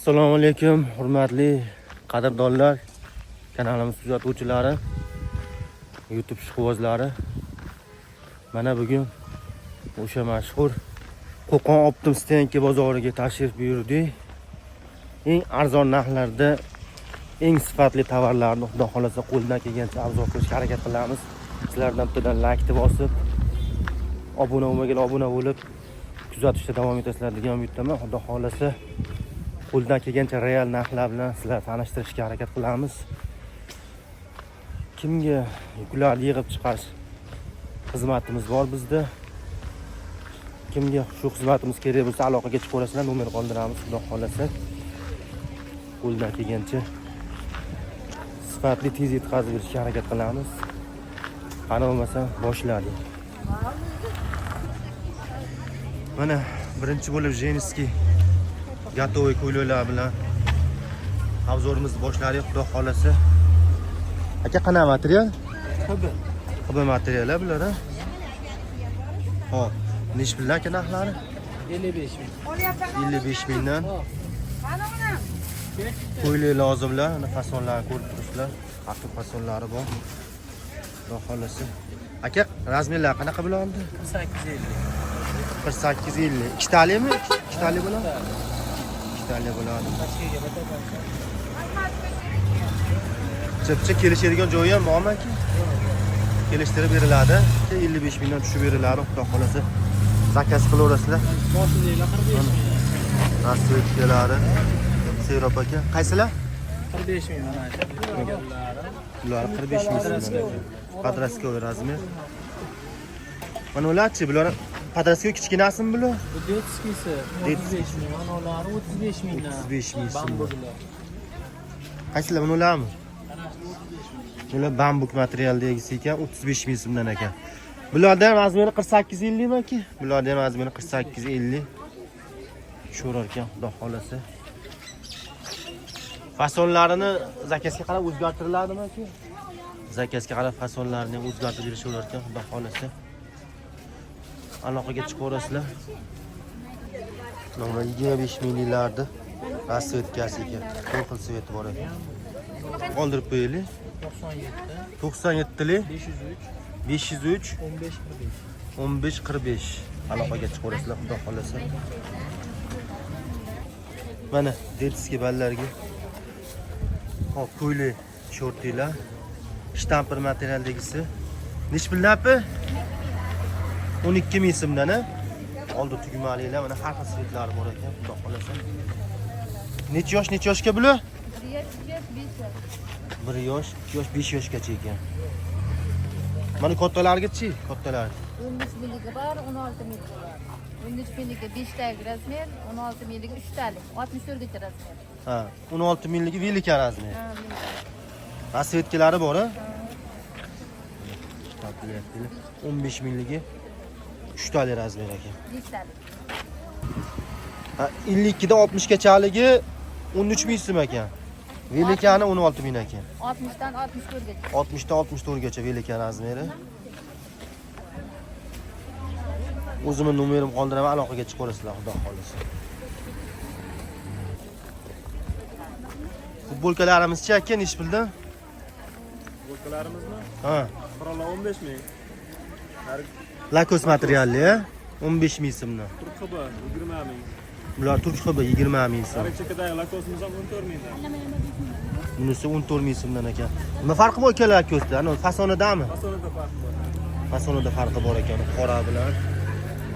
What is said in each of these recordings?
Assalomu alaykum, hurmatli qadrdonlar, kanalimiz kuzatuvchilari, YouTube ishqibozlari. Mana bugun o'sha mashhur Qo'qon Оптом стоянка bozoriga tashrif buyurdik. Eng arzon narxlarda eng sifatli tovarlarni, Xudo xolasa, qo'ldan kelgancha обзор qilishga harakat qilamiz. Sizlardan bittadan laykni bosib, obuna bo'lmaganlar obuna bo'lib, kuzatishda davom etasizlar degan umiddaman. Xudo xolasa, qo'ldan kelgancha real narxlar bilan sizlarni tanishtirishga harakat qilamiz. Kimga yuklarni yig'ib chiqarish xizmatimiz bor bizda. Kimga shu xizmatimiz kerak bo'lsa, aloqaga chiqaverasizlar, nomer qoldiramiz, Xudo xolasa. Qo'ldan kelgancha sifatli, tez yetkazib berishga harakat qilamiz. Qani bo'lmasa, boshladik. Mana birinchi bo'lib женский готовый ko'ylaklar bilan обзор imizni boshladik, Xudo xolasa. Aka, qanaqa material? HB. HB materiallar bular, a? Hop, nechi puldan, aka, narxlari? 55 ming. 55 mingdan. Ko'ylak lozimlar, ana fasonlarni ko'rib turibsizlar. Har xil fasonlari bor. Xudo xolasa. Aka, размер lar qanaqa bo'ladi? 48 50. 48 50. Ikkitalimi? Ikkitali bo'ladi? Ikkitali bo'ladi. Tashkiga bitta. Chipcha kelishadigan joyi ham bormi, aka? Kelishtirib beriladi. 55 mingdan tushib beriladi, Xudo xolasa. Заказ qilaverasizlar. Boshidaglar 45 ming. Расцветка lari. Serob aka, qaysilar? 45 ming mana shu. Bular 45 ming so'mdan ekan. Подростковый размер. Mana ularchi, bular подростковый kichkinasimi bular? Bu детский si 35 ming, mana ular 35 mingdan. 35 ming so'm. Bambuklar. Qaysilar, buni ularmi? Ana shu 35 ming. Bular bambuk materialdagisi ekan, 35 ming so'mdan ekan. Bularda ham размер i 48 50 mi, aka? Bularda ham размер i 48 50. Tushaverar ekan, Xudo xolasa. Fasonlarini заказ ga qarab o'zgartiriladimi, aka? Заказ ga qarab fasonlarini ham o'zgartirib berishaverar ekan, Xudo xolasa. Aloqaga chiqaverasizlar. Mana 25 mingliklarni расцветка si ekan. To'rt xil цвет i bor ekan. Qoldirib qo'yaylik. 97 97lik 503 503 15 45. 15 45. Aloqaga chiqaverasizlar, Xudo xolasa. Mana детский ballarga. Hop, ko'ylak, shortilar. Shtamper materialdagisi. Nech puldan, opa? 12 ming so'mdan, a? Oldi tugmalilar, mana har xil цвет lari bor ekan, Xudo xolasa. Necha yosh, necha yoshga bular? 1 yosh, 2 yosh, 5 yosh. 1 yosh, 2 yosh, 5 yoshgacha ekan. Mana kattalarga-chi, kattalar. 13 mingligi bor, 16 mingligi bor. 13 mingligi 5 talik размер, 16 mingligi 3 talik, 64 gacha размер. Ha, 16 mingligi велика размер. Ha, велика. Расцветка lari bor, a? 15 mingligi 3 talik размер ekan. 5 talik. Ha, 52 dan 60 gachaligi 13 ming so'm ekan. Велика ni 16 ming ekan. 60 dan 64 gacha. 60 dan 64 gacha велика размер i. O'zimni nomerim qoldiraman, aloqaga chiqaverasizlar, Xudo xolasa. Futbolkalarimizchi, aka, nechi puldan? Futbolkalarimizmi? Ha, Qirollar 15 ming. Lakos materialli, a? 15 ming so'mdan. Turk HB 20 ming. Bular turk HB 20 ming so'm. Sariq chekadagi lakosimiz ham 14 mingdan. Bunisi 14 ming so'mdan ekan. Nima farqi bor ikkala Lakosda? Ana fasonidami? Fasonida farqi bor. Fasonida farqi bor ekan, qora bilan.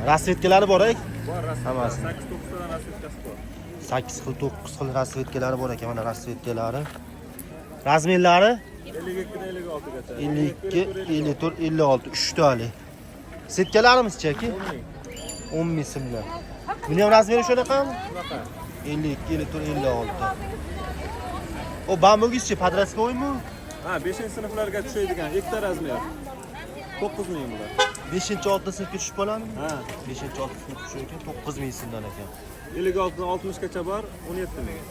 Расцветка lari bor, a? Bor, Hammasi. 8 9 tadan расцветка si bor. 8 xil, 9 xil расцветка lari bor ekan, mana расцветка lari. Размер lari 52 dan 56 gacha. 52, 54, 56 3 tali. Setkalarimiz-chi, aka? 10 ming. 10 ming so'mdan. Buni ham размер i shunaqami? Shunaqa. 52, 54, 56. O bambugizchi, подростковый mi? Ha, 5-sinflarga tushadigan ikkita размер. 9 ming bular. 5-6 sinfga tushib qoladimi? Ha, 5-6 sinfga tushar ekan, 9 ming so'mdan ekan. 56 dan 60 gacha bor, 17 ming.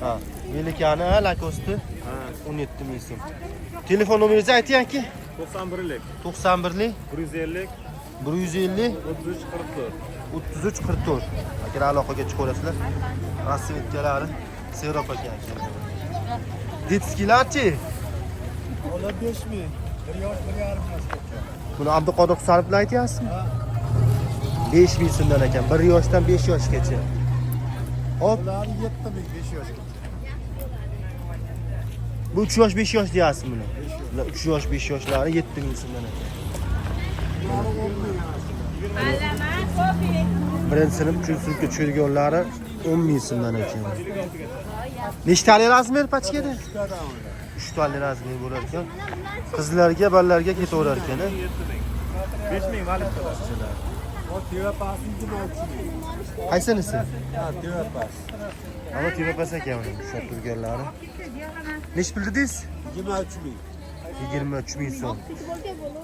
Ha, велика ni, Lacoste Ha, 17 ming so'm. Telefon nomeringizni ayting, aka. 91lik, 91lik 150 150 33 44. 33 44. Agar aloqaga chiqaverasizlar. Rasvetkalari Serop aka. Detskilarchi? Ular 5 ming. 1 yosh, 1,5 yoshgacha. Buni Abduqodir Husanov bilan aytyapsizmi? 5 ming so'mdan ekan, 1 yoshdan 5 yoshgacha. Hop, Ular 7 ming, 5 yoshgacha. Bu 3 yosh, 5 yosh deyapsiz buni. Bular 3 yosh, 5 yoshlari 7 ming so'mdan ekan. Ular 10 ming. Birinchi sinf, uchinchi sinfga tushadiganlari 10 ming so'mdan ekan. Nechtalik размер pachkada? Uchtadan ular. Uchtali размер bo'lar ekan. Qizlarga, bolalarga ketaverar ekan. 5 ming malikalar. O tevapasi 23 ming. Qaysinisi? Ha, tevapas. Mana tevapas ekan uni ushlab turganlari. Nechi pul dedingiz? 23 ming. 23 ming so'm.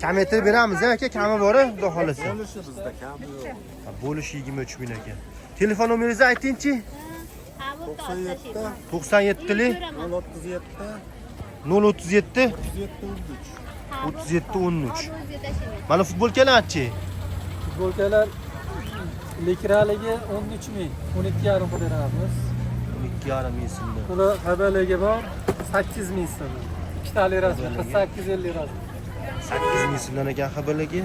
Kamaytirib beramiz aka, kami bor, xudo xolasa. Bo'lishi bizda kam yo'q. Ha, bo'lishi 23 ming ekan. Telefon nomeringizni aytingchi. 97 97lik 037 037 37 13. 37 13. Mana futbolkalarchi? Futbolkalar likraligi 13 ming, 12,5 qilib beramiz. 12,5 ming so'mdan. Buni habaligi bor, 8 ming so'm. Ikkitali размер, 48 50 размер. 8 ming so'mdan ekan habaligi.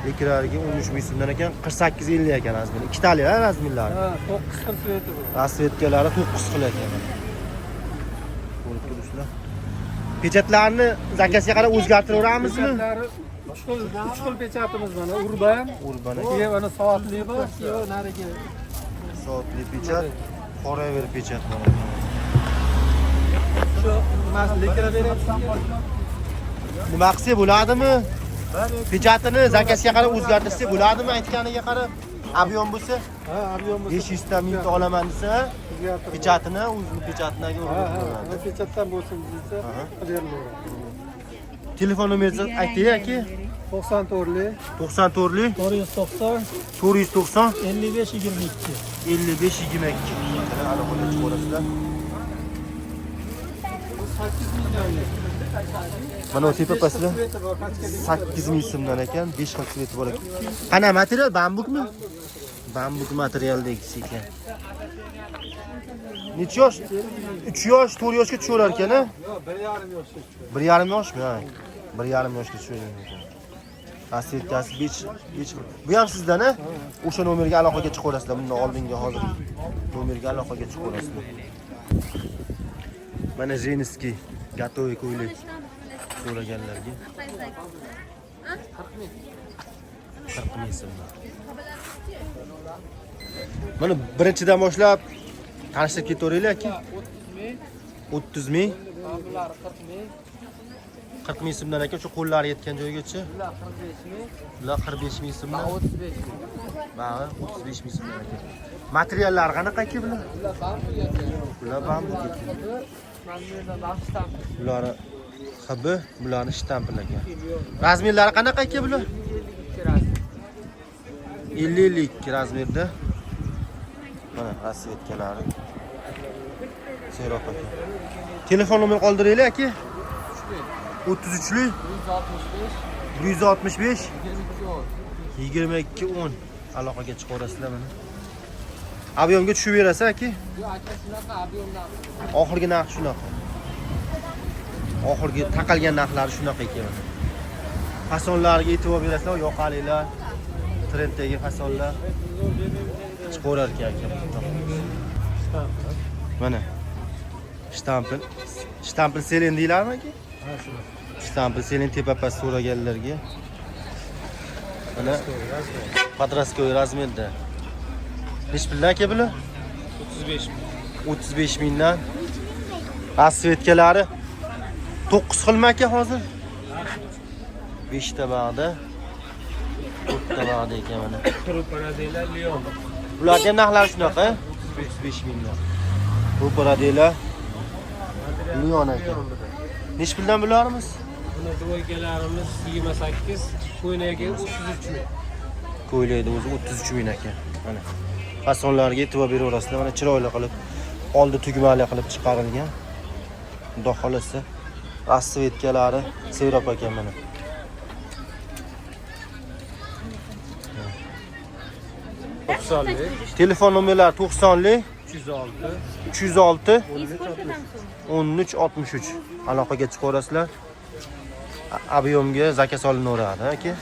Likraligi 13 ming so'mdan ekan, 48 50 ekan размер. Ikkitali ha размер lari. Ha, 9 xil цвет i bor. Расцветка lari 9 xil ekan. Ko'rib turibsizlar. Печать larni заказ ga qarab o'zgartiraveramizmi? Печать lari 3 xil, 3 xil печать imiz mana Urban, Urban keyin mana soatli bor, keyin narigi. Soatli печать, Forever печать bor ekan. Shu nimasi likra beryapsiz? Nima qilsak bo'ladimi? Печать ini заказ ga qarab o'zgartirsak bo'ladimi aytganiga qarab? Объём bo'lsa, Ha, объём bo'lsa 500 ta mingta olaman desa, o'zgartirib. Печать ini o'zini печать ini Ha, печать dan bo'lsin desa, berilaveradi. Telefon nomeringizni ayting aka. 94lik 94lik 490 490 55 22. 55 22. Mana aloqaga chiqaverasizlar. 8 mingdan. Mana tepa pastda 8 ming so'mdan ekan, 5 xil цвет i bor ekan. Qana material bambukmi? Bambuk materialdagisi ekan. Necha yosh? 3 yosh, 4 yoshga tushaverar ekan, a? Yo'q, 1,5 yoshga. 1,5 yoshmi? Ha. 1,5 yoshga tushaverar ekan. Расцветка si 5 5 xil. Bu ham sizdan, a? O'sha nomerga aloqaga chiqaverasizlar. Bundan oldingi hozir nomerga aloqaga chiqaverasizlar. Mana женский готовый ko'ylak so'raganlarga 40 ming so'mdan. Mana birinchidan boshlab tanishtirib ketaveringlar aka. 30 ming. Bular 40 ming, 40 ming so'mdan aka, shu qo'llari yetgan joygacha. bular 45 ming, Bular 45 ming so'mdan. 35 ming. Bag'i 35 ming so'mdan aka. Materiallari qanaqa aka bular? Bular bambuk ekan. Bular bambuk ekan. Mana bu yerda shtamp. Bulari HB, bularni shtampil ekan. Размер lari qanaqa aka bular? 52 размер. 50 52 размер da. Mana расцветка lari. Serob aka. Telefon nomer qoldiraylik aka. 33lik 165 165 22 10. 22 10 aloqaga chiqaverasizlar mana. Объём ga tushib berasiz aka. Yo'q aka, shunaqa объём dan. Oxirgi narx shunaqa. Oxirgi taqalgan narxlari shunaqa ekan. Fasonlarga e'tibor berasizlar, yoqalilar, trenddagi fasonlar chiqaverar ekan aka. Mana shtampil, shtampil selen deyiladimi aka? Ha, shunaqa. Shtampil selen tepa past so'raganlarga. Mana подростковый размер da. Nechi puldan aka bular? 35 ming. 35 mingdan. Расцветка lari 9 xilmi aka hozir? 5 ta bag'da. 4 ta bag'da ekan mana. Ro'paradanglar Leon. Bularga ham narxlari shunaqa? 35 mingdan. Ro'paradanglar Leon aka. Nechi puldan bularimiz? Buni двойка larimiz 28, ko'ylagi 33 ming. Ko'ylakni o'zi 33 ming ekan. Mana. Fasonlarga e'tibor beraverasizlar. Mana chiroyli qilib, oldi tugmali qilib chiqarilgan. Xudo xolasa, расцветка lari sevrab ekan mana. 90lik. Telefon nomerlari 90lik 306 306 13 13 63. Aloqaga chiqaverasizlar. Объемga zakaz olinaveradi aka.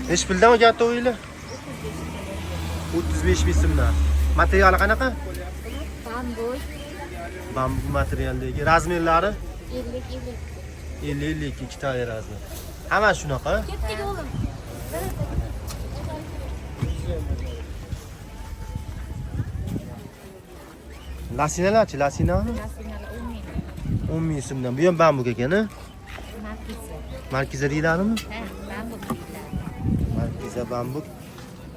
Nechi puldan готовыйlar? 35 ming so'mdan. Materiali qanaqa? Bambuk. Bambuk materialdagi. Razmerlari? 50 50. 50 52 ikkita razmer. Hammasi shunaqa. Ketdik o'g'lim. Lasinalarchi, lasinami? Lasinalar 10 ming. 10 ming so'mdan. Bu ham bambuk ekan, a? Markiza. Markiza deyiladimi? Ha, bambuk deyiladi. Markiza bambuk.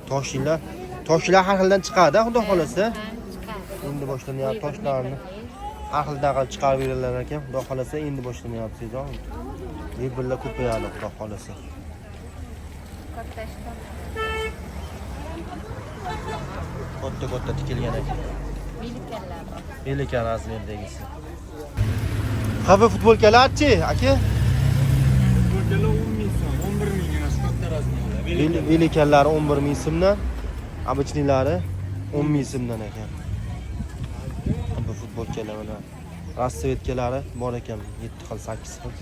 Toshlar, toshlar har xildan chiqadi, xudo xolasa. Ha, chiqadi. Endi boshlanyapti toshlarni. Har xildan qilib chiqarib berilar ekan, xudo xolasa endi boshlanyapti sezon. Mebellar ko'payadi, xudo xolasa. Katta ishlar. Katta-katta tikilgan ekan. Melikanlar bor. Melikan razmerdagisi. HB futbolkalarchi, aka? Futbolkalar 10 ming so'm, 11 ming ana shu katta razmerlar. Velikanlari 11 ming so'mdan, обычныйлari 10 ming so'mdan ekan. Bu futbolkalar mana расцветkalari bor ekan, 7 xil, 8 xil.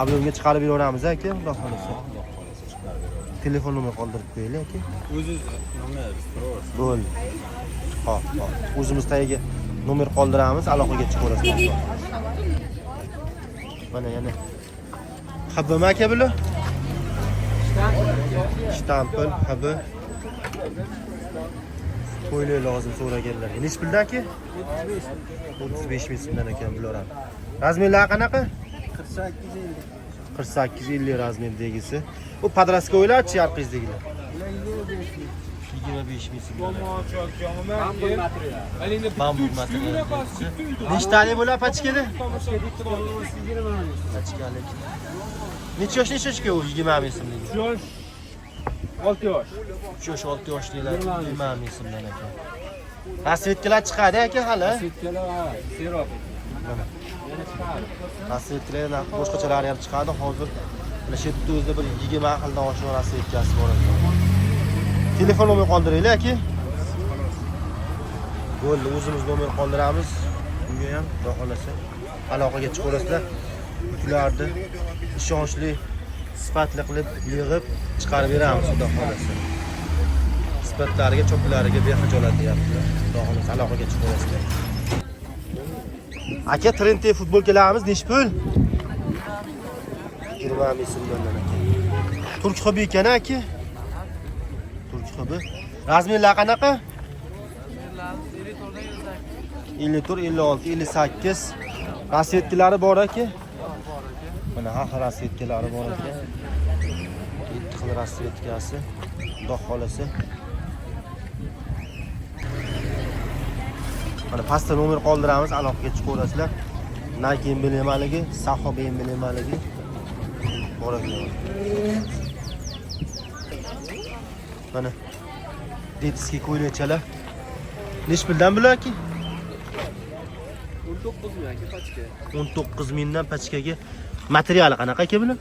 Объемga chiqarib beraveramiz aka, xudo xolasa. Xudo xolasa chiqarib beraveramiz. Telefon nomer qoldirib qo'yaylik aka. O'zingiz nomer turaverasiz. Bo'ldi. Xo'p, xo'p. O'zimiz tagiga nomer qoldiramiz, aloqaga chiqaverasizlar. Mana yana HBmi aka bular? Shtampil, HB. Ko'ylak lozim so'raganlarga. Nechi puldan aka? 35 ming so'mdan ekan bular ham. Razmerlari qanaqa? 48 50. 48 50 razmerdagisi. Bu подростковыйlarchi orqangizdagilar? 25 ming so'mdan. Bambuk material. Nechtalik bo'ladi pachkada? Pachkalik. Necha yosh, necha yoshga u 20 ming so'mligi? 3 yosh, 6 yosh. 3 yosh, 6 yoshlilar 20 ming so'mdan ekan. Rasvetkalar chiqadi aka hali? Rasvetkalar ha, serob. Mana. Rasvetkalar boshqachalari ham chiqadi. Hozir mana shu yerda o'zida bir 20 xildan oshiq rasvetkasi bor ekan. Telefon nomer qoldiraylik aka. Bo'ldi, o'zimiz nomer qoldiramiz. Unga ham xudo xolasa aloqaga chiqaverasizlar. Yuklarni ishonchli, sifatli qilib yig'ib chiqarib beramiz xudo xolasa. Sifatlariga, cho'plariga bexijolat deyaptilar. Xudo xolasa aloqaga chiqaverasizlar. Aka, Trendtech futbolkalarimiz nechi pul? 20 ming so'mdan aka. Turk xibi ekan aka. Turk xibi. Razmerlar qanaqa? 54, 56, 58. Rasvetkalari bor aka. Mana har xil rasvetkalari bor aka. 7 xil rasvetkasi. Xudo xolasa. Mana pastda nomer qoldiramiz, aloqaga chiqaverasizlar. Nike emblemaligi, Sahoba emblemaligi bor ekan. Mana detskiy ko'ylakchalar. Nechi puldan bular aka? 19 ming aka pachka. 19 mingdan pachkaga. Materiali qanaqa aka bular?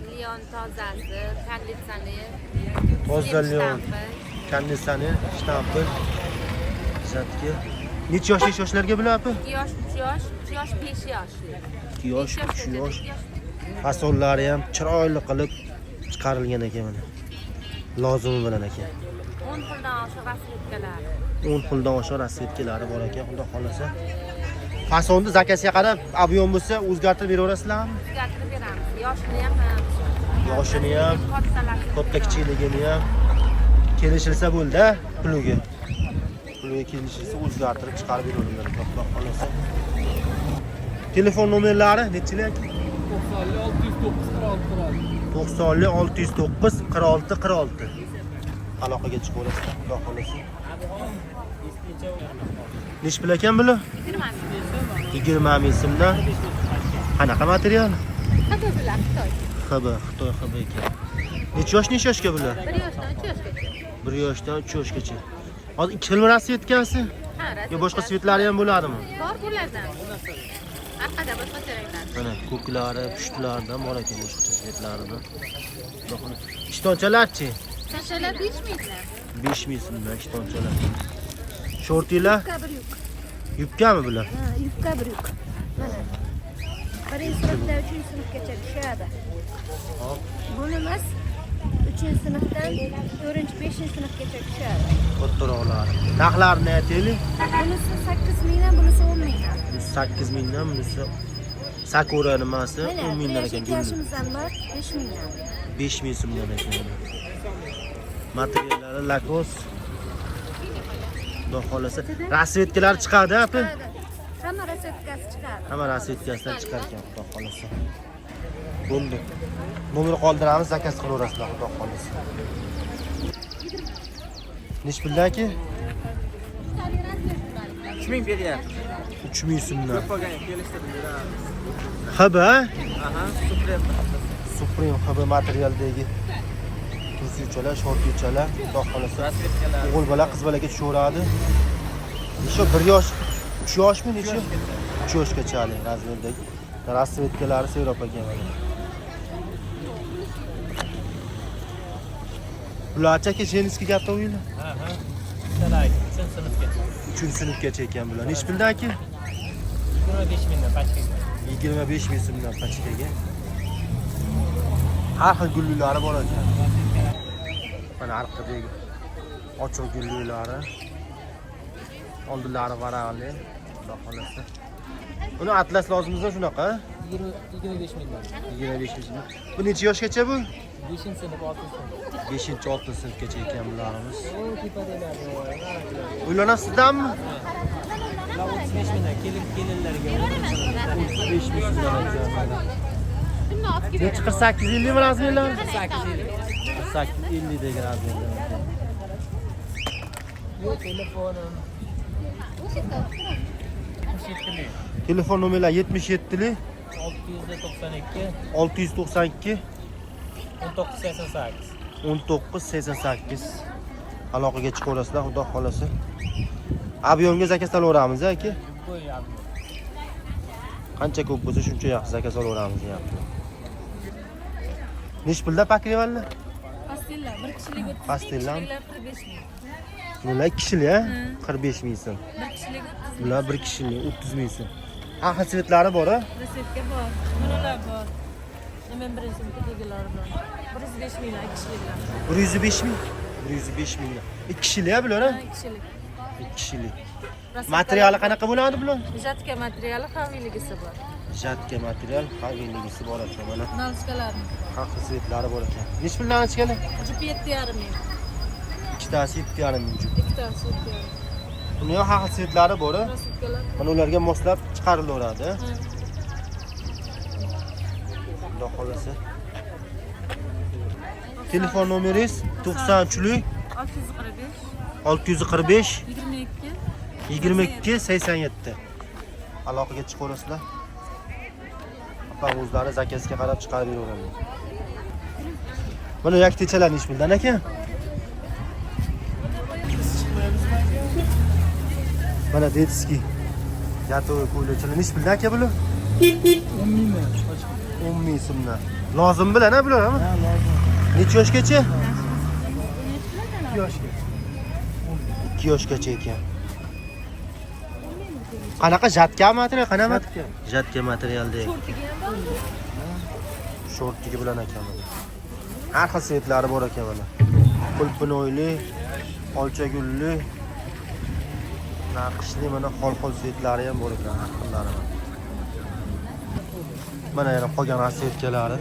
Leon tozasi, konditsioner. Toza Leon, konditsioner, shtampil. Zatga. Necha yosh, necha yoshlarga bular opa? 2 yosh, 3 yosh, 3 yosh, 5 yosh. 2 yosh, 3 yosh. Fasonlari ham chiroyli qilib chiqarilgan ekan mana. Lozimi bilan ekan. 10 xildan oshiq rasvetkalari. 10 xildan oshiq rasvetkalari bor ekan, xudo xolasa. Fasonni zakasiga qarab, объем bo'lsa o'zgartirib beraverasizlarmi? O'zgartirib beramiz. Yoshini ham, yoshini ham, katta kichikligini ham kelishilsa bo'ldi, puliga. Puliga kelishilsa o'zgartirib chiqarib beraveradilar, xudo xolasa. Telefon nomerlari nechilik? 90 609 46 46. 90 609 46 46. Aloqaga chiqaverasizlar, xudo xolasa. Nechi pul ekan bular? 20 ming so'mdan. Qanaqa material? HB bular Xitoy. HB, Xitoy HB ekan. Necha yosh, necha yoshga bular? 1 yoshdan 3 yoshgacha. 1 yoshdan 3 yoshgacha. Hozir 2 xil rasvetkasi? Ha, Yo boshqa svetlari ham bo'ladimi? Bor bulardan. Orqada boshqacha ranglar. Mana ko'klari, pushtlaridan bor ekan boshqacha svetlarida. Ishtonchalarchi? Tashalar 5 mingdan. 5 ming so'mdan ishtonchalar. Shortilar? Yubka bir yuk. Yubkami bular? Ha, yubka bir yuk. Mana. Birinchi sinfdan 3-sinfgacha tushadi. Hop. Bunimiz 3-sinfdan 4-5-sinfgacha tushadi. Kattaroqlari. Narxlarini aytaylik. Bunisi 8 mingdan, bunisi 10 mingdan. Bunisi 8 mingdan, bunisi Sakura nimasi 10 mingdan ekan. Mana, yoshimizdan bor, 5 mingdan. 5 ming so'mdan ekan. Materiallari lakos. Xudo xolasa rasvetkalar chiqadi, apa? Hamma rasvetkasi chiqadi. Hamma rasvetkasidan chiqar ekan, xudo xolasa. Bo'ldi. Nomer qoldiramiz, zakaz qilaverasizlar, xudo xolasa. Nech puldan aka? 3000 beryapti. 3000 so'mdan. Ko'p bo'lgan kelishtirib beramiz. HB? Aha, Supreme. Supreme HB materialdagi tursichalar, shortichalar, xudo xolasa. O'g'il bola, qiz bolaga tushaveradi. Necha 1 yosh, 3 yoshmi necha? 3 yoshgachalik razmerdagi rasvetkalari serob ekan mana. Bularcha aka jenskiy gapda o'yinlar. Aha. Ikkitalik, 3-sinfgacha. 3-sinfgacha ekan bular. Nech puldan aka? 25 mingdan pachkaga. 25 ming so'mdan pachkaga. Har xil gullilari bor ekan. Mana orqadagi ochiq gullilari. Oldilari varaqli, xudo xolasa. Buni atlas lozimizda shunaqa? 25 mingdan. 25 ming. Bu necha yoshgacha bu? 5-sinf, 6-sinf. 5-6-sinfgacha ekan bularimiz. O tepadagilar. Ular ham sizdanmi? Ular 35 mingdan kelin kelinlarga. 35 ming so'mdan ekan. Necha 48 50 mi razmerlar? 48 50. 48 50 degan razmerlar. Yo'q, telefonim. 77lik. Telefon nomerlari 77lik 692 692 1988. 1988. Aloqaga chiqaverasizlar, xudo xolasa. Abyomga zakaz olaveramiz aka. Qancha ko'p bo'lsa shuncha yaxshi zakaz olaveramiz deyapti. Nech pulda pakrivallar? Pastillar, bir kishilik 30 ming, Pastillar? kishiliklar 45 ming. Bular 2 kishilik, ha? 45 ming so'm. Bir kishilik 30 ming. Bular bir kishilik 30 ming so'm. Har xil svetlari bor, ha? Resetka bor, bunalar bor. Men birinchi sinfdagilar bor. 105 ming ikki kishiliklar. 105 ming. 105 ming. 2 kishilik bular, ha? 2 kishilik. 2 kishilik. Materiali qanaqa bo'ladi bular? Jatka materiali haviyligisi bor. Jatka material haviyligisi bor ekan mana. Nalchkalar. Har xil svetlari bor ekan. Nech puldan nalchkalar? Jup 7,5 ming. Ikkitasi 7,5 ming jup. Ikkitasi 7,5. Buni ham har xil svetlari bor, ha? Mana ularga moslab chiqarilaveradi. Xudo xolasa. Telefon nomeringiz 93lik 645 645 22 22 87. Aloqaga chiqaverasizlar. Opa o'zlari zakazga qarab chiqarib beraveradi. Buni yaktachalar nech puldan aka? Mana detskiy yatovi ko'ylakchalar nech puldan aka bular? 10 mingdan. 10 ming so'mdan. Lozim bilan ha bular, ha? Ha, lozim. Necha yoshgacha? 2 yoshgacha. 2 yoshgacha ekan. Qanaqa jatka material, qanaqa material? Jatka materialda. Shortigi bilan ekan mana. Har xil svetlari bor ekan mana. Qulpinoyli, olcha gulli, naqshli mana xol-xol svetlari ham bor ekan, har xillari. Mana yana qolgan rasvetkalari.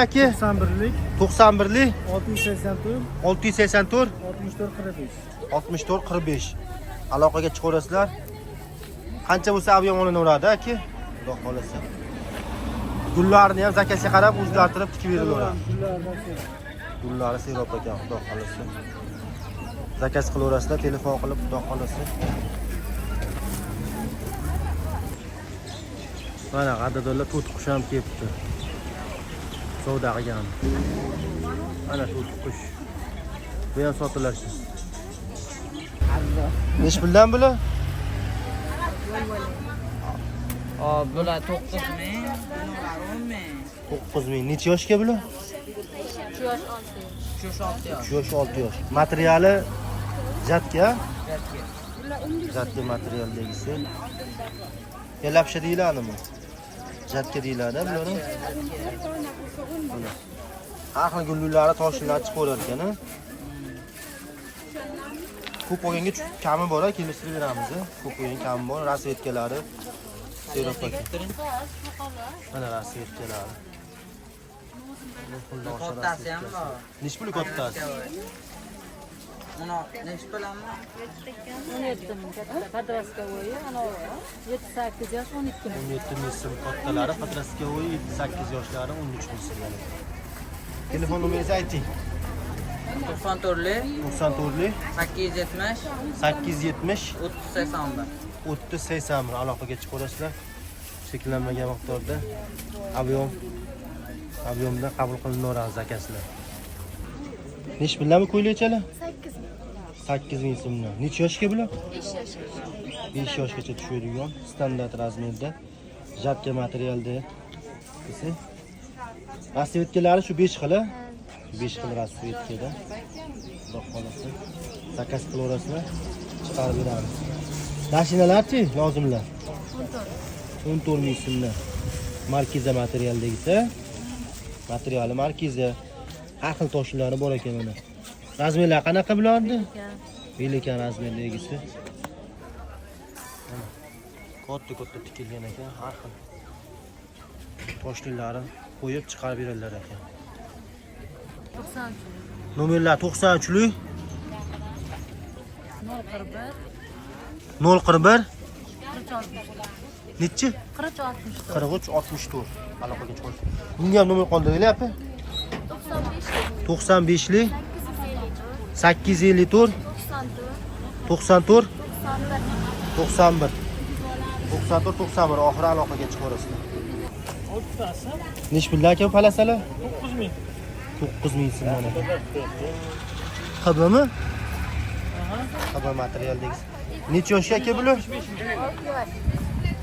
Aka 91lik 91lik 684 684 64 45. 64 45. Aloqaga chiqaverasizlar. Qancha bo'lsa abyom olinaveradi aka. Xudo xolasa. Gullarni ham zakazga qarab o'zgartirib tikib berilaveradi. Gullari serob ekan, xudo xolasa. Zakaz qilaverasizlar, telefon qilib, xudo xolasa. Mana qadrdonlar to'tiqush ham kelibdi. Savdo qilgan. Mana to'tiqush. Bu ham sotiladi. Nech puldan bular? Hop, bular 9 ming, bular 10 ming. 9 ming. Necha yoshga bular? 3 yosh 6 yosh. 3 yosh 6 yosh. 3 yosh 6 yosh. Materiali jatka? Jatka. Jatka materialdagisi. Ya lapsha deyiladimi? Jatka deyiladi bularni. Har xil gullulari, toshlar chiqaverar ekan. Ko'p olganga kami bor, kelishtirib beramiz. Ko'p olgan kami bor, rasvetkalari. Mana rasvetkalari. Kattasi ham bor. Nechi pul kattasi? Uni nechi pul amma? 17 ming katta подростковый, ana 7-8 yosh 12 ming. 17 ming so'm kattalari, подростковый 7-8 yoshlari 13 ming so'm. Telefon nomeringizni ayting. 94 94 870 870 3081. 3081 aloqaga chiqib olasizlar. Cheklanmagan miqdorda avyomda qabul qilinaveradi zakazlar. Nechi puldan bu ko'ylakchalar? 8 ming. 8 ming so'mdan. Necha yoshga bular? 5 yoshga. 5 yoshgacha tushadigan standart razmerda, jatka materialda. Esa rasvetkalari shu 5 xil, 5 xil rasvetkada. Xudo xolasa zakaz qilaverasizlar, chiqarib beramiz. Mashinalarchi lozimlar? 14 ming so'mdan. Markiza materialdagisi. Materiali markiza. Har xil toshlari bor ekan mana. Razmerlar qanaqa bularni? Velikan razmerdagisi. Katta-katta tikilgan ekan, har xil toshlilarini qo'yib chiqarib beradilar ekan. 93. Nomerlar 93lik 041 041 43 nechi? 43 64. 43 64. Aloqaga chiqing. Bunga ham nomer qoldiringlar opa. 95 95lik 854 854 94 94 91 94 91 oxiri aloqaga chiqaverasizlar. Nechi puldan aka palasalar? 9 ming. 9 ming so'mdan aka. HBmi? HB materialdagisi. Necha yoshga aka bular?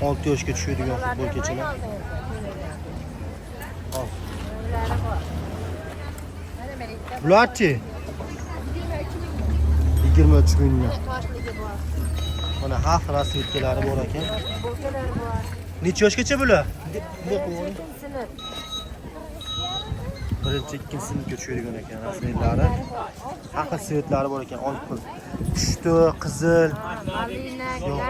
6 yoshga tushadigan futbolkachalar. Hop. Bularchi? 23 mingdan. Mana har xil rasvetkalari bor ekan. Necha yoshgacha bular? Birinchi, ikkinchi sinfga tushadigan ekan rasvetlari. Har xil svetlari bor ekan, olti xil. Pushti, qizil, yo'q.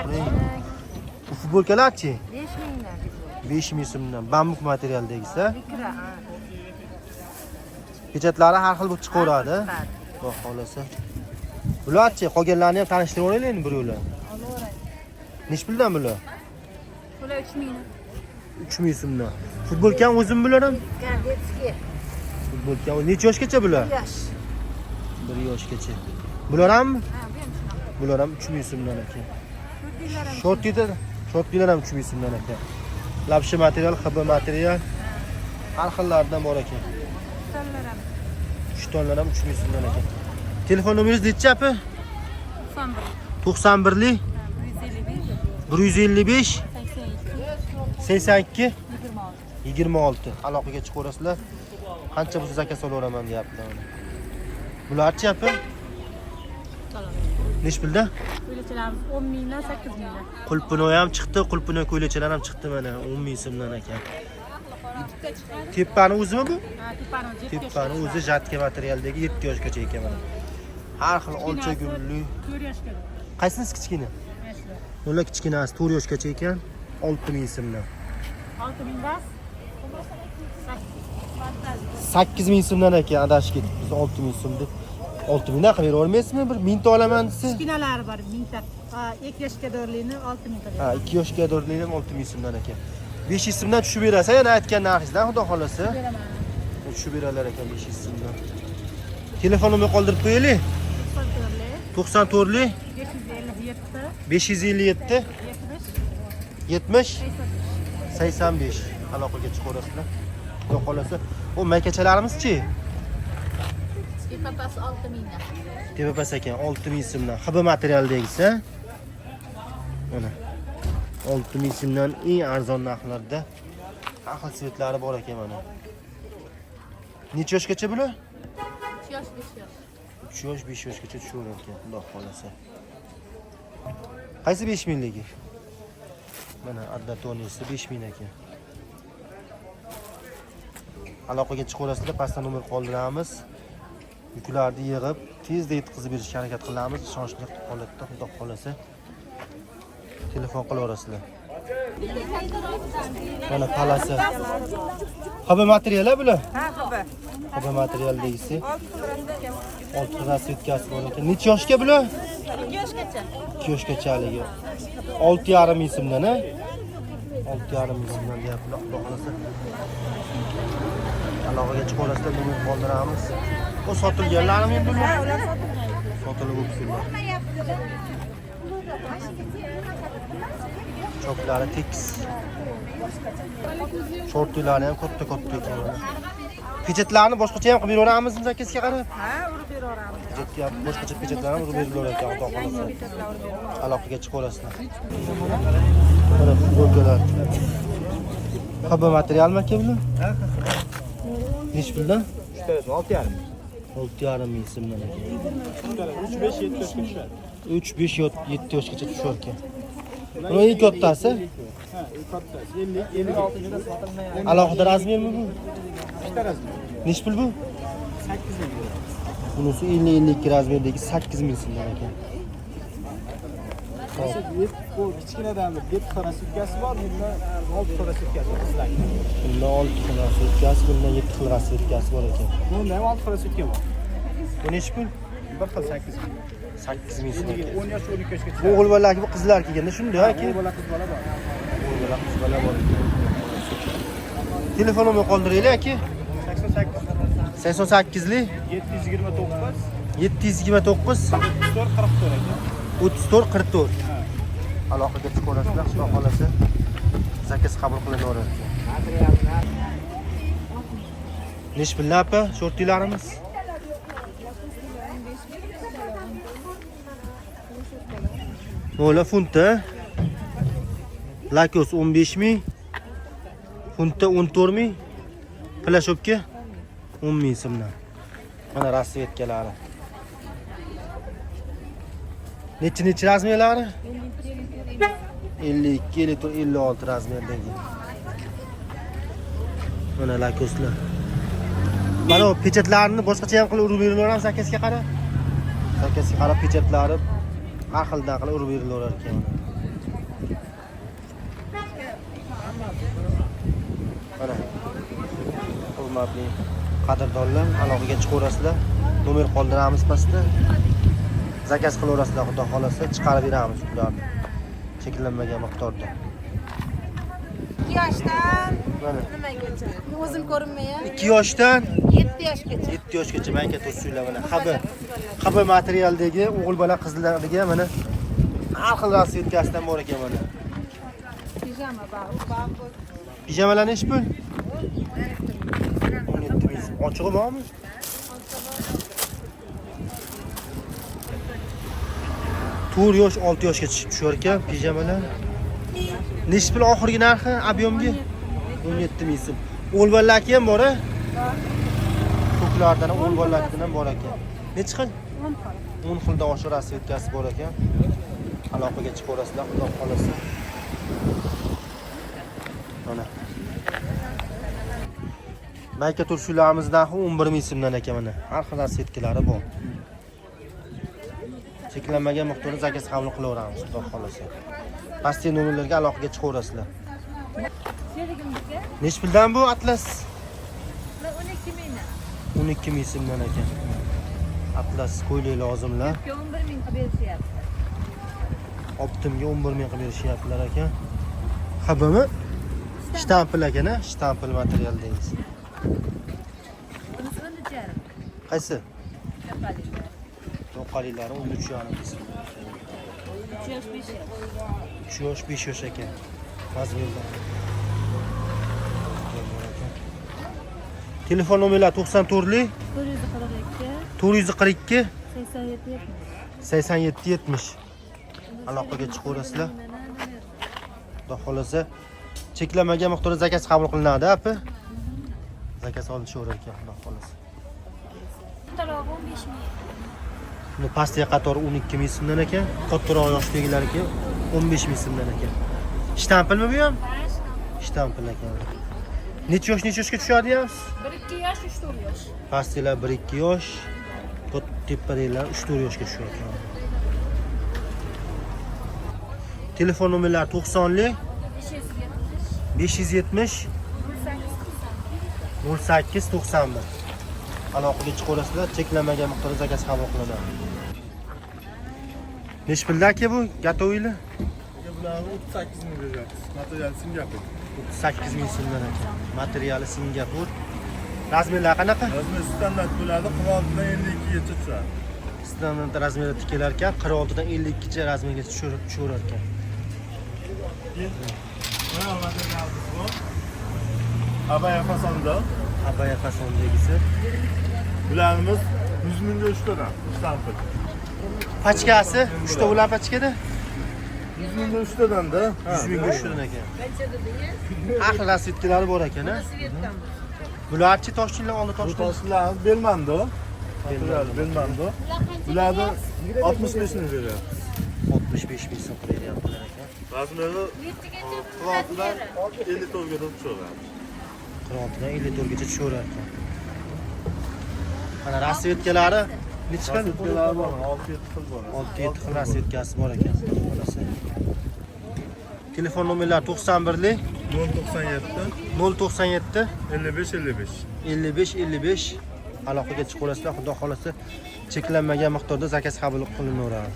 Bu futbolkalarchi? 5 mingdan. 5 ming so'mdan. Bambuk materialdagisi. Ikra. Pechatlari har xil bo'lib chiqaveradi. Xudo xolasa. Bularchi, qolganlarni ham tanishtirib olaylik endi bir yo'la. Nechi puldan bular? Bular 3 mingdan. 3 ming so'mdan. Futbolka ham o'zim bular ham? Detskiy. Futbolka necha yoshgacha bular? Yosh. 1 yoshgacha. Bular ham? Ha, bu ham shunaqa. Bular ham 3 ming so'mdan ekan. Shortlar ham 3 ming so'mdan ekan. Lapsha material, HB material har xillaridan bor ekan. Shtonlar ham. Shtonlar ham 3 ming so'mdan ekan. Telefon nomeringiz necha opa? 91. 91lik 155 155 82 82 26. Aloqaga chiqaverasizlar. Qancha bo'lsa zakaz olaveraman deyaptilar mana. Bularchi opa? Nechi pulda? Ko'ylakchalarimiz 10 mingdan 8 mingdan. Qulpinoy ham chiqdi, qulpinoy ko'ylakchalar ham chiqdi mana 10 ming so'mdan ekan. Tepani o'zimi bu? Ha, tepani o'zi Tepani o'zi jatka materialdagi 7 yoshgacha ekan mana. Har xil olcha gulli. 4 yoshga. Qaysinisi kichkina? Ular kichkinasi 4 yoshgacha ekan, 6 ming so'mdan. 6 ming bas. 8 ming so'mdan ekan, adashib ketibmiz 6 ming so'm deb. 6 mingdan qilib bera olmaysizmi? Bir mingta olaman desa. Kichkinalari bor, mingta. 2 yoshga to'rlini 6 ming Ha, 2 yoshga to'rlini ham 6 ming so'mdan ekan. 500 so'mdan tushib berasiz, yana aytgan narxingizdan xudo xolasa. Tushib berarlar ekan 500 so'mdan. Telefon nomer qoldirib qo'yaylik. 94lik 557 557 70 85 aloqaga chiqaverasizlar. Xudo xolasa. Bu maykachalarimiz-chi? Tepasi 6 mingdan. Tepa pas ekan 6 ming so'mdan. HB materialdagisi. Mana. 6000 so'mdan eng arzon narxlarda har xil svetlari bor ekan mana. Necha yoshgacha bular? 3 yosh, 5 yosh. 3 yosh, 5 yoshgacha tushaverar ekan, Xudo xolasa. Qaysi 5000ligi? Mana addatonisi 5000 ekan. Aloqaga chiqaverasizlar, pastda nomer qoldiramiz. Yuklarni yig'ib, tezda yetkazib berishga harakat qilamiz. Ishonchli holatda, Xudo xolasa. Telefon qilaverasizlar. Mana palasi. Xabar materiallar bular? Ha, xabar. Xabar material degisi. 6 xil rasvetkasi bor ekan. Necha yoshga bular? 2 yoshgacha. 2 yoshgachaligi. 6,5 ming so'mdan, a? 6,5 ming so'mdan deyaptilar, Xudo xolasa. Aloqaga chiqaverasizlar, nomer qoldiramiz. Bu sotilganlarmi endi bular? Ha, ular sotilgan. Sotilib o'tsinlar. Choklari tekis. Shortilari ham katta-katta ekan. Pechatlarni boshqacha ham qilib beraveramizmi zakazga qarab? Ha, urib beraveramiz. Pechatga ham boshqacha pechatlar ham urib berilaver ekan, Xudo xolasa. Aloqaga chiqaverasizlar. Mana futbolkalar. Xabar materialmi aka bular? Ha, Nechi puldan? Uchtalasi 6,5 ming. 6,5 ming so'mdan ekan. 3, 5, 7 yoshga tushadi. 3, 5, 7 yoshgacha tushar ekan. Buni eng kattasi? Ha, eng kattasi 50, 52. Alohida razmermi bu? Ikkita razmer. Nechi pul bu? 8 ming. Bunisi 50-52 razmerdagi 8 ming so'mdan ekan. Bu kichkinadan bir 7 xil rasvedkasi bor, bunda 6 xil rasvedkasi bor qizlarga. Bunda 6 xil rasvedkasi, bunda 7 xil rasvedkasi bor ekan. Bunda ham 6 xil rasvedka bor. Bu nechi pul? Bir xil 8 ming. 8 ming so'm ekan. 10 yosh 12 yoshgacha. Bu o'g'il bolalarki, bu qizlar kelganda shunday aka. O'g'il bola, qiz bola bor. O'g'il bola, qiz bola bor ekan. Telefon nomer qoldiraylik aka. 88 88lik 729 729 34 44 aka. 34 44. Aloqaga chiqaverasizlar, Xudo xolasa. Zakaz qabul qilinaveradi. Nechi puldan opa shortilarimiz? Mo'la funti. Lakos 15 ming. Funti 14 ming. Plashovka 10 ming so'mdan. Mana rasvetkalari. Necha razmerlari? 52, 54, 56 razmerdagi. Mana lakoslar. Mana bu pechatlarni boshqacha ham qilib urib berilaveramiz zakazga qarab. Zakazga qarab pechatlari har xildan qilib urib berilaverar ekan. Mana hurmatli qadrdonlar, aloqaga chiqaverasizlar. Nomer qoldiramiz pastda. Zakaz qilaverasizlar, Xudo xolasa chiqarib beramiz ularni. Cheklanmagan miqdorda. 2 yoshdan Mana nimagacha? O'zim ko'rinmayapti. 2 yoshdan 7 yoshgacha. 7 yoshgacha mayka to'singlar mana. Xabar materialdagi o'g'il bola qizlarga mana har xil rasvetkasidan bor ekan mana. Pijama bor. Pijamalar nechi pul? 17 ming. Ochig'i bormi? To'rt yosh, 6 yoshga tushar ekan pijamalar. Nechi pul oxirgi narxi объемga? 17 ming so'm. O'g'il bolalarki ham bor-a? Ko'klardan ham, o'g'il bolalarkidan ham bor ekan. Nechi xil? 10 xil. 10 xildan oshiq rasvetkasi bor ekan. Aloqaga chiqaverasizlar, Xudo xolasa. Mana. Mayka turshuklarimiz narxi 11 ming so'mdan ekan mana. Har xil rasvetkalari bor. Cheklanmagan miqdorda zakaz qabul qilaveramiz, Xudo xolasa. Pastki nomerlarga aloqaga chiqaverasizlar. Nechi puldan bu atlas? 12 mingdan. 12 ming so'mdan ekan. Atlas ko'ylak lozimlar. 11 ming qilib berishyapti. Optimga 11 ming qilib berishyaptilar ekan. Xabami? Shtampil ekan, ha? Shtampil material deymiz. Bunisi 13,5. Qaysi? Yoqaliklari. Yoqaliklari 13,5 ming so'm. 3 yosh, 5 yosh. 3 yosh, 5 yosh ekan. Razmerlar. Telefon nomerlari 94lik 442 442 87 87 70. Aloqaga chiqaverasizlar. Xudo xolasa cheklanmagan miqdorda zakaz qabul qilinadi, api. Zakaz olishaverar ekan, xudo xolasa. Kattaroq 15 ming. Buni pastki qatori 12 ming so'mdan ekan, kattaroq yoshdagilarniki 15 ming so'mdan ekan. Shtampilmi bu ham? Shtampil ekan. Necha yosh, necha yoshga tushadi ham? 1-2 yosh, 3-4 yosh. Pastkilar 1-2 yosh, tepadagilar 3-4 yoshga tushar ekan. Telefon nomerlari 90lik 570 08 91. Aloqaga chiqaverasizlar, cheklanmagan miqdorda zakaz qabul qilinadi. Nechi pulda aka bu gotovylar? Bularni 38 ming beryapmiz. Material Singapur. 38 ming so'mdan ekan. Materiali Singapur. Razmerlari qanaqa? Razmer standart bo'ladi, 46 dan 52 gacha tushadi. Standart razmerda tikilar ekan, 46 dan 52 gacha razmerga tushaverar ekan. Mana materialimiz bu. Abaya fasonda. Abaya fasondagisi. Bularimiz 100 mingga 3 tadan shtampil. Pachkasi 3 ta ular pachkada? 100 mingga 3 tadan-da. 100 mingga 3 tadan ekan. Har xil rasvetkalari bor ekan, ha? Bularchi toshchilar oldi Bu toshlar. toshlarimiz Belmando. Material Belmando. Bularni 65 ming beryapmiz. 65 ming so'm beryaptilar ekan. Razmeri 46 dan 54 gacha tushadi. 46 dan 54 gacha tushaverar ekan. Mana rasvetkalari necha xil? Rasvetkalari bor, 6-7 xil bor. 6-7 xil rasvetkasi bor ekan. Xolasi. Telefon nomerlari 91lik 097 097 55 55. 55 55 aloqaga chiqaverasizlar. Xudo xolasa cheklanmagan miqdorda zakaz qabul qilinaveradi.